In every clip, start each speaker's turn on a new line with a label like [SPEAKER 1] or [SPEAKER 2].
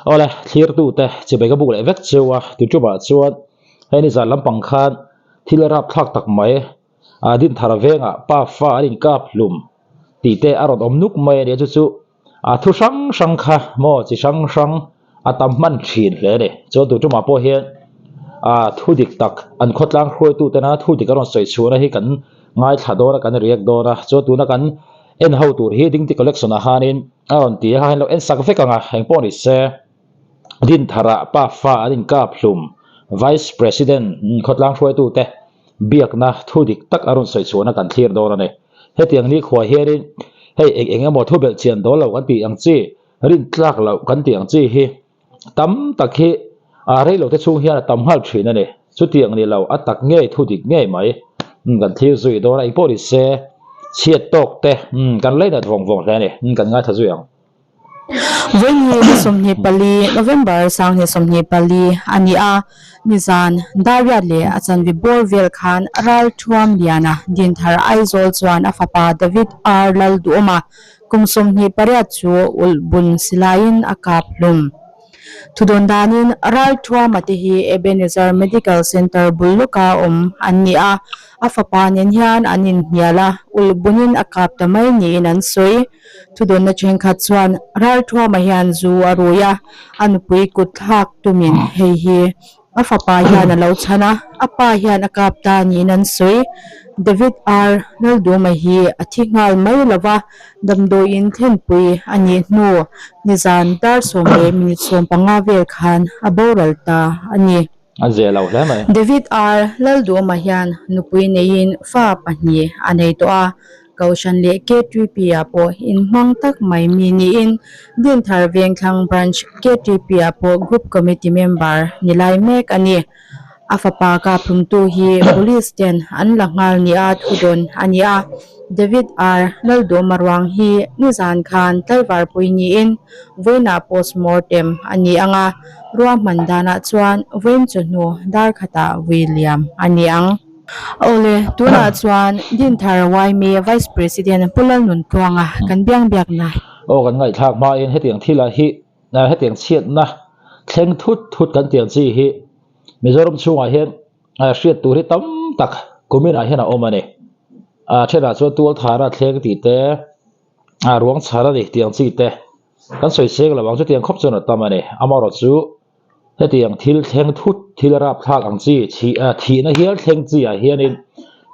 [SPEAKER 1] Awle, thlirtute chibai ka buk leh vek cheu a, tuṭumah chuan hei nizan lampang khan thil rapthlak tak mai a Dinthar vengah pa fa an inkap hlum tih te a rawn awm nuk mai a ni a, chu chu a thu hrang hrang kha maw chi hrang hrang a tam hman thin hle a ni. Chuan tuṭumah pawh hian a thu dik tak an khawtlang hruaitutena thu dik a rawn sawi chhuahna hi kan ngaithla dawn a, kan react dawn a, chuan tuna kan en ho tur hi Dingti Collection ah khanin a rawn ti a, kha hian lo en sak vek ang a, engpawh ni se Dinthara pa fa an inkap hlum Vice President khawtlang hruaitute biakna thu dik tak a rawn sawi chhuahna kan thlir dawn a ni. Hetiang nikhua hianin hei eng eng emaw thu belh chian dawn lo kan tih ang chi, rintlak loh kan tih ang chi hi tam tak hi a rei lote chhung hian a tam nghal thin a ni. Chutiang ni lo a tak ngei thu dik ngei mai kan thlir zui dawn a, engpawh ni se chhiat tawk te kan leinat vawng vawng hle a ni, kan ngaithla zui ang.
[SPEAKER 2] Vawiin ni 24, November 2024 a ni a, nizan Dariat leh a chanve bawr vel khan Ralthuam Liana Dinthar Aizawl chuan a fapa David R Lalduhawma kum 28 chu ulh bun silaiin a kap hlum. Thudawn danin Ralthuama te hi Ebenezer Medical Centre bul lawka awm an ni a, a fapa nen hian an inhnial a, ulh bunin a kap ta mai niin an sawi. Thudawnna thenkhat chuan Ralthuama hian zu a rui a, a nupui kut thlak tumin hei hi a fapa hian a lo chhan a, a pa hian a kap ta niin an sawi. David R. Lalduma hi a thi nghal mai lo va, damdawiin thlenpui a nih hnu nizan dar 10:15 vel khan a boral ta a ni.
[SPEAKER 1] A zeh lo hle mai.
[SPEAKER 2] David R. Lalduhawma hian nupui neiin fa pahnih a nei tawh a, Kohhran leh KTP ah pawh inhmang tak mai mi niin Dinthar Vengthlang Branch KTP ah pawh Group Committee member ni lai mek a ni. A fapa kaphlumtu hi Police ten an la nghal nia thudawn a ni a, David R. Lalduhawma ruang hi nizan khan tlaivarpui niin vawiinah postmortem a ni ang a, Ruahman danah chuan vawiin chawhnu dar khatah vui liam a ni ang. Awle, tunah chuan Dinthar YMA Vice President Pu Lalnuntluanga kan biang biakna.
[SPEAKER 1] Aw kan ngaihthlak hmain hetiang thila hi hetiang chhiatna thleng thut thut kan tiang chi hi Mizoram chhungah hian hriat tur hi tam tak kuminah hian a awm a ni. A thenah chuan tualthara thleng tih te, ruang chhar a ni tiang chi te. Kan sawi seng lo ang chutiang khawp chuan a tam a ni. Amaherawh chu hetiang thil thleng thut, thil rapthlak ang chi, thihna hial thleng chi ah hianin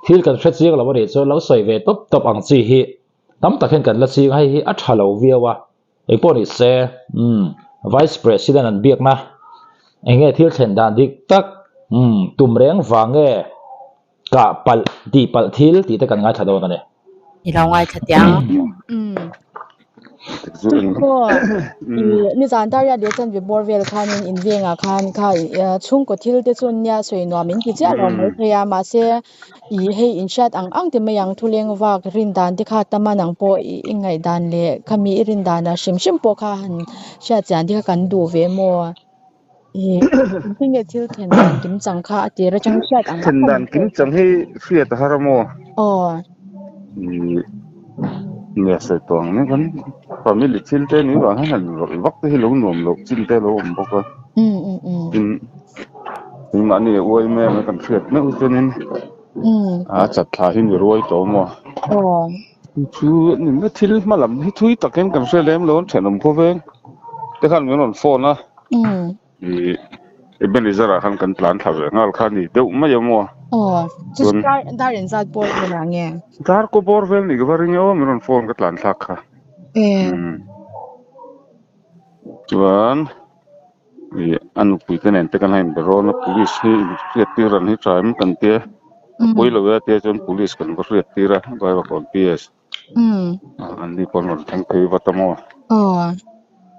[SPEAKER 1] thil kan hre chiang lo a nih chuan lo sawi ve tawp tawp ang chi hi tam tak hian kan la ching a, hei hi a tha lo viau a. Engpawh ni se, umm, Vice President an biakna eng nge thil thlen dan dik tak, umm, tum reng vang nge kah palh, tih palh thil tih te kan ngaithla dawn a ni.
[SPEAKER 2] I lo ngaithla teh ang. Umm. Aw, i nizan dar riat leh chanve bawr vel khanin in vengah khan kha chhungkaw thil te chu nia sawi nuam in ti chiah lo mai thei a, mahse i hei in hriat ang ang ti mai ang thuleng vak rin dan te kha tam a nang pawh i ngaihdan leh khami i rin danah hrim hrim pawh kha han hriat chian te kha kan duh ve maw? Enge thil thlen dan kim chang kha a tir atang hriat ang
[SPEAKER 3] Thlen dan kim chang hi hriat a har a maw?
[SPEAKER 2] Aw.
[SPEAKER 3] Nia sawi tawh ang mek an family thil te ni vang hian han rawlh vak te hi lo nuam loh chin te lo awm bawk a. Tin engmahni a uai mai ang a kan hriat meuh chuanin a chat thla hi ni ruai tawh maw?
[SPEAKER 2] Aw.
[SPEAKER 3] Chu ni thil hma lam hi thui takin kan hre lem lo an thenawm khawveng te khan min rawn phone a. I Ebenezer ah khan kan tlan thla ve nghal kha ni deuh mai a maw.
[SPEAKER 2] Aw, chu chu dar dar inzat bawr vel ah nge?
[SPEAKER 3] Dar kaw bawr vel ni ka va ring e aw min rawn phone ka tlan thlak kha. Chuan i a nupui te nen te kan han inbe rawn a police hi hriat tir an hi tha em kan tia a pawi lo e a tia chuan police kan va hriat tir a Vaivakawn PS. An ni pawh an rawn thleng phei vat a maw?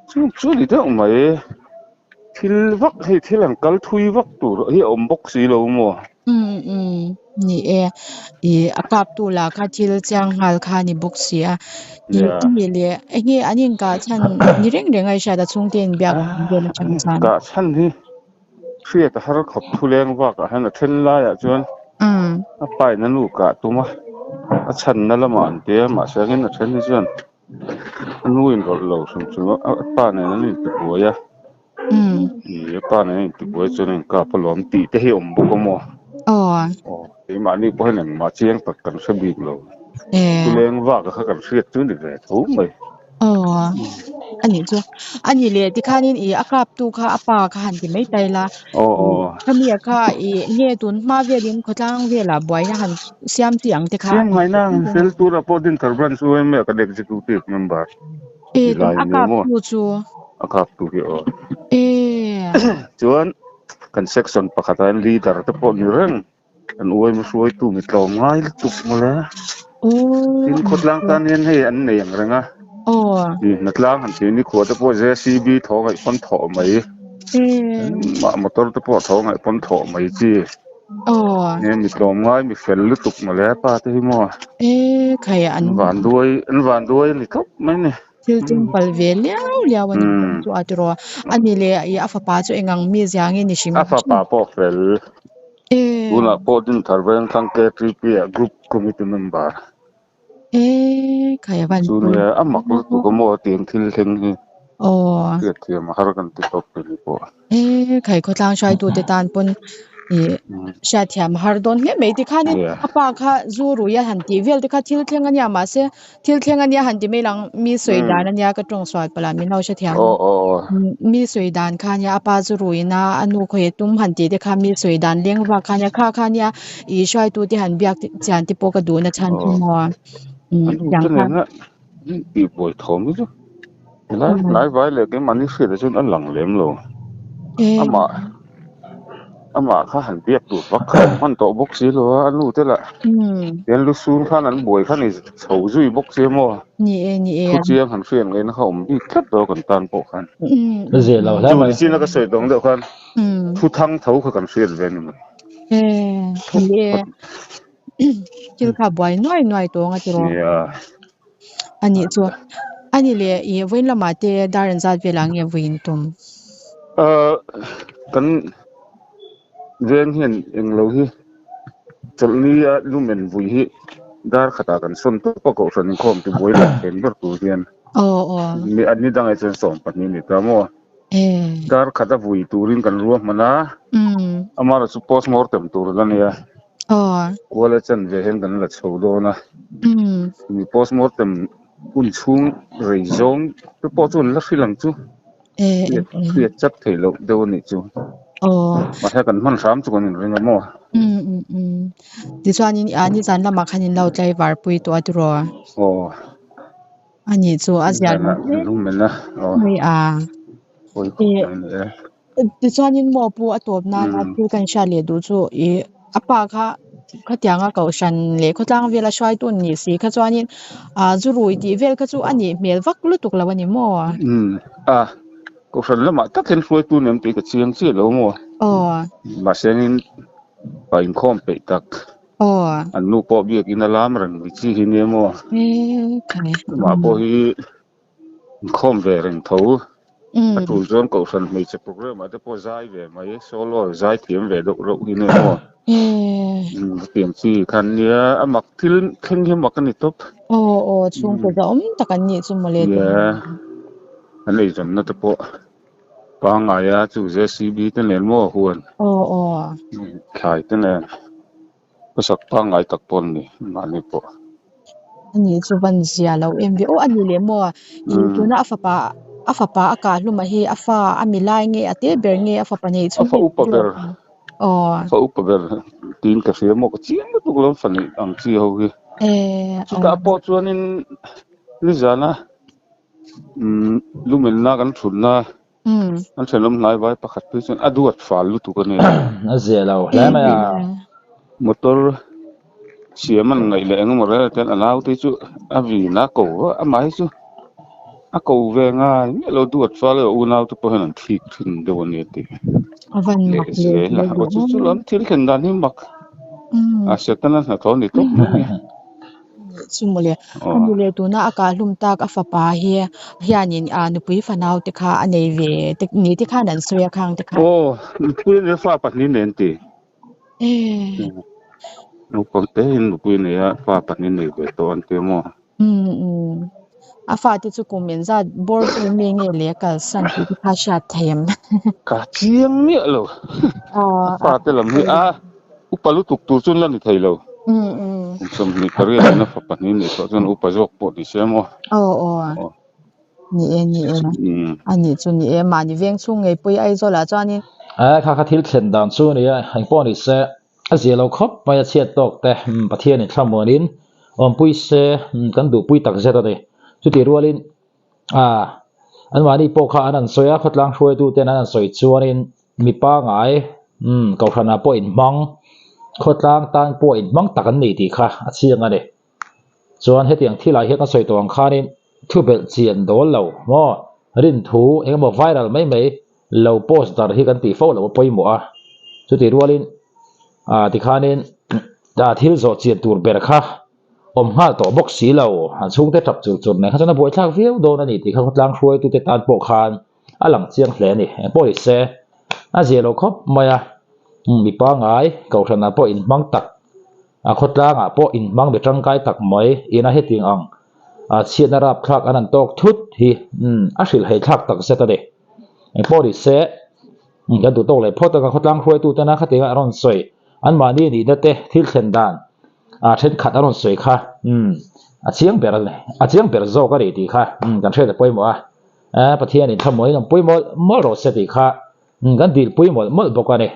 [SPEAKER 3] Chu chu ni deuh mai thil vak hei thil an kal thui vak tur hi a awm bawk si lo maw?
[SPEAKER 2] Ni e, i a kap tu lah kha thil chiang nghal kha a ni bawk si a. I ni leh eng nge an inkah chhan ni reng reng a i hriat a chhungte inbiak vel atang chuan.
[SPEAKER 3] Kah chhan hi Hriat a har khawp thu leng bakah hian a then laiah chuan a pa in a nu kah tum a, a chhanna lamah an ti a, mahse angin a then hi chuan a nu in rawlh lo hrim hrim a, a pa nen an inti buai a. Ih a pa nen a intibuai chuan a inkap alawm tih te hi a awm bawk a maw? Aw keimahni pawh hian engmah chiang tak kan hre bik lo. Thuleng vak a kha kan hriat chu ni ve tho mai.
[SPEAKER 2] Aw a nih chu. A nih leh tikhanin ih a kap tu kha a pa kha han ti mai ta ila.
[SPEAKER 3] Aw aw.
[SPEAKER 2] Khami a kha ih nge tun hma velin khawtlang velah buaina han siam tih ang te kha.
[SPEAKER 3] Siam ngaihna han fel tura pawh Dinthar Branch UMA kan Executive Member
[SPEAKER 2] E tun a kap tu chu.
[SPEAKER 3] A kap tu hi aw.
[SPEAKER 2] E.
[SPEAKER 3] Chuan kan section pakhatah hian leader te pawh ni reng. Kan uaima hruaitu mi tlawm ngai lutuk mawle. Tin khawtlang tan hian hei an nei ang reng a. Ni hnatlang han tih nikhua te pawh JCB thaw ngaih pawn thawh mai. Engmah motor te pawh thaw ngaih pawn thawh mai chi. Nge mi tlawm ngai mi fel lutuk mawle pa te hi maw. An vanduai an vanduai a ni tawp mai ni.
[SPEAKER 2] Thil tum pal ve liau liau a ni chu a tiraw. A ni leh i a fapa chu engang mi zia nge ni hrim
[SPEAKER 3] A fapa pawh fel. Tunah pawh Dinthar Vengthlang KTP ah Group Committee Member.
[SPEAKER 2] Khai a van
[SPEAKER 3] Chu nia a mak lutuk a maw tiang thil thleng hi. Hriatthiam a har kan ti tawp tih pawh.
[SPEAKER 2] Khai khawtlang hruaitute tan pawn ih hriatthiam a har dawn hle mai tikhanin a pa kha zu rui a han tih vel te kha thil thleng ania mahse thil thleng ania han ti mai lang mi sawi dan ania ka tawng sual palh a min lo hrethiam mi sawi dan kha ania a pa zu ruiin a a nu khawi tum han tih te kha mi sawi dan leng vak kha ania kha kha ania ih hruaitute han biak chian te pawh ka duh na chhan chu maw
[SPEAKER 3] tihbuai thawm hi chu. Helai hnai vai leh keimahni hriatah chuan a lang lem lo. Amah amah kha han biak tur vak kha awm hman tawh bawk si lo a, a nu te lah hian lu sun khan an buai kha ni chho zui bawk si a maw. Thu chiang han hriat ngaihna kha awm bik tlat lo kan tan pawh khan. Chu nichin a ka sawi tawng deuh khan thu thang tho kha kan hriat ve a ni mai.
[SPEAKER 2] Thil kha buai nuai nuai tawng a tiraw. A nih chu. A ni leh i vawiin lamah te dar an zat velah nge vawiin tum?
[SPEAKER 3] Ahh kan veng hian englo hi chawlhni a lumen vui hi dar khatah kan sawn tawp a kohhran inkhawm ti buai loh then ber tur hian an ni dangah chuan 12 ni ta maw? Dar khat a vui turin kan ruahman a, amaherawhchu chu post mortem tur la nia. Kuala chan ve hian kan la chho dawn a, mi post mortem hun chhung rei zawng te pawh chu an la hrilh ang chu. Hriat chat theih loh deuh a nih chu. Mahse kan hman hram chu kan inring a maw?
[SPEAKER 2] Tichuanin nizan lamah khan in lo tlaivar pui tawh a tiraw?
[SPEAKER 3] Aw.
[SPEAKER 2] A nih chu a ziah lo hle mai a. Tichuanin maw pu a tawp nana thil kan hriat leh duh chu ih a pa kha khatianga kohhran leh khawtlang vela hruaitu an nih si kha chuanin ah zu rui tih vel kha chu a nih hmel vak lutuk lo a ni maw?
[SPEAKER 3] A kohhran lamah tak hian hruaitu nem tih ka chiang chiah lo maw? Mahse pa inkhawm peih tak. An nu pawh biakin a lam reng mai chi hi nia maw? Amah pawh hi inkhawm ve reng tho. A tul chuan kohhran hmeichhe programme ah te pawh zai ve mai, solo zai thiam ve deuh reuh hi nia maw? Hetiang chi khan nia a mak thil thleng hi mak a ni tawp.
[SPEAKER 2] Aw aw chhungkaw zahawm tak an nih chu mawle.
[SPEAKER 3] Nia an eizawnna te pawh. Pangngaia chu JCB te nen maw huan thlai te nen khawsak pangngai tak pawh an ni mahni pawh.
[SPEAKER 2] A nih chu van zia lo em ve aw a ni leh maw ih tuna a fapa a fapa a kah hlum a hi a fa a mi lai nge a te ber nge a fapa nei
[SPEAKER 3] chhung a fa upa ber aw fa upa ber tiin ka hria maw ka chiang lutuk lo fa neih ang chi ho hi chutah pawh chuanin nizana Lumenna kan thutna an thenawm hnai vai pakhat phei chuan a duat fal lutuk a ni.
[SPEAKER 1] A zia lo hle mai a.
[SPEAKER 3] Motor siam an ngaih leh engemaw rel ten a naute chu a vin a ko va amah hi chu a ko ve ngai miah lo duat fal a unau te pawh hian an thik thin deuh a ni a ti. Leh zel a aw chu chu lam thil thlen dan hi mak a setana hnathawh a ni tawp mai a ni.
[SPEAKER 2] Chu mawle, a nu leh tuna a kah hlum tak a fapa hi hianin a nupui fanau te kha a nei ve te ni te khan an sawi a khang te kha.
[SPEAKER 3] Aw, nupui a nei a fa pahnih nei an ti. Naupang te in nupui a nei a fa pahnih nei ve tawh an ti a maw?
[SPEAKER 2] Umm umm. A fate chu kum engzat bawr vel mi nge leh a kalsan tih te kha hriat thei em?
[SPEAKER 3] Ka chiang miah lo. A fate lam hi a upa lutuk tur chuan la ni thei lo. Kum 28 in a fapa hnih nih tawh chuan upa zawk pawh ni se maw?
[SPEAKER 2] Aw aw. Ni e ni e. A nih chu ni e. Mahni veng chhung ngei pawh i Aizawl ah chuanin.
[SPEAKER 1] Kha kha thil thlen dan chu a nia, engpawh ni se. A zia lo khawp mai a chhiat tawk te Pathianin thlamuanin awmpui se kan duhpui tak zet a ni. Chutih rualin ah anmahni pawh kha an han sawi a, khawtlang hruaitu ten an han sawi chuanin mi pangai kohhranah pawh inhmang, khawtlang tan pawh inhmang tak an ni tih kha a chiang a ni. Chuan hetiang thilah hian ka sawi tawh ang khanin thu belh chian dawl lo maw rinthu engemaw viral mai mai lo post dar hi kan tih fo loh a pawimawh a, chutih rualin ah tikhanin ah thil zawh chian tur ber kha awm nghal tawh bawk si lo, an chhungte tap chur chur nen kha chuan a buaithlak viau dawn a ni tih kha khawtlang hruaitute tan pawh khan a lang chiang hle a ni. Engpawh ni se a zia lo khawp mai a, mi pangngai kohhranah pawh inhmang tak A khawtlangah pawh inhmang be tangkai tak mai ina hetiang ang chhiatna rapthlak an han tawk thut hi a hrilhhei thlak tak zet a ni. Engpawh ni se, kan duh tawk leh phawt anga khawtlang hruaitutena khatianga an rawn sawi, anmahni nihna te thil thlen dan thenkhat an rawn sawi kha a chiang ber a ni, a chiang ber zawk a ni tih kha kan hriat a pawimawh a, Pathianin thlamuanin an pui mawlh mawlh rawh se tih kha kan dilpui mawlh mawlh bawk a ni.